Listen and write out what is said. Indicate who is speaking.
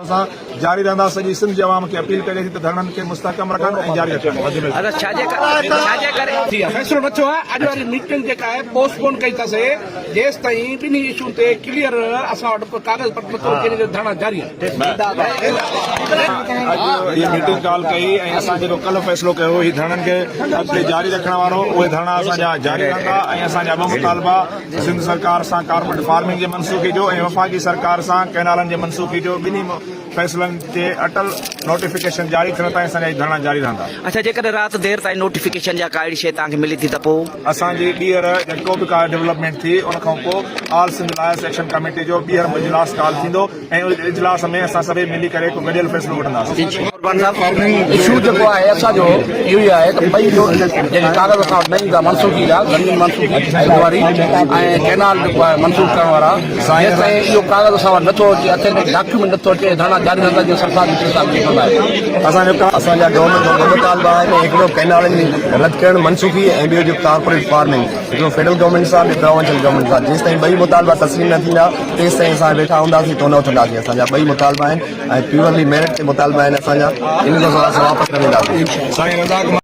Speaker 1: سان جاري رهندا، سڄي سنڌ جي عوام کي اپيل ڪجي ٿي ته ڌرڻن کي مستحڪم رکن ۽ جاري رکن.
Speaker 2: ٿي آهي فيصلو نه ٿيو آهي اڄ واري ميٽنگ جيڪا آهي پوسٽ پون ڪئي اٿس جيستائين ٻنهي اشون تي ڪليئر اسان وٽ ڪاغذ پٽ نٿو اچي ان ڪري ڌرڻا جاري آهن.
Speaker 1: اڄ هي ميٽنگ ڪال ڪئي ۽ اسان جيڪو ڪلهه فيصلو ڪيو هو هي ڌرڻن کي اڳتي جاري رکڻ وارو اهي ڌرڻا اسان جا جاري رهندا ۽ اسان جا ٻه مطالبا سنڌ سرڪار سان ڪارپوريٽ فارمنگ جي منسوخي جو ۽ وفاقي سرڪار سان ڪئنالن جي منسوخي جو ٻنهي فيصلن تي اٽل نوٽيفڪيشن جاري ٿيڻ تائين اسان جا هي ڌرڻا جاري رهندا.
Speaker 3: اڇا جيڪڏهن رات دير تائين نوٽيفڪيشن يا ڪا اهڙي شيء توهان کي ملي ٿي ته پوء؟
Speaker 1: اسان جي ٻيهر جيڪو به ڪا ڊولپمينٽ ٿي ان کان پوء all Sindh lawyers action committee جو ٻيهر اجلاس ڪال ٿيندو ۽ ان اجلاس ۾ اسان سڀئي ملي ڪري هڪ گڏيل فيصلو وٺنداسين.
Speaker 4: اشو جيڪو آهي اسان جو اهو ئي آهي ته ٻئي جيڪي ڪاغذ اسان وٽ نه ايندا منسوخي جا زمين منسوخي سنڌ واري ۽ ڪئنال جيڪو آهي منسوخ ڪرڻ وارا جيستائين اهو ڪاغذ اسان وٽ نٿو اچي اٿينٽڪ ڊاڪيومينٽ نٿو اچي ڌرڻا جاري رهندا جيئن سرڪار جي صاحب چيو آهي.
Speaker 5: اسان جا گورنمينٽ کان ٻه مطالبا آهن هڪڙو ڪئنالن جي رد ڪرڻ منسوخي ۽ ٻيو جيڪو ڪارپوريٽ فارمنگ هڪڙو فيڊرل گورنمينٽ سان ٻيو پراونشل گورنمينٽ سان جيستائين ٻئي مطالبا تسليم نه ٿيندا تيستائين اسان ويٺا هونداسين تو نه اٿنداسين اسان جا ٻئي مطالبا آهن ۽ پيورلي ميرٽ تي مطالبا آهن اسان جا ان کان سواء اسان واپس نه وينداسين.
Speaker 1: سائين رزاق.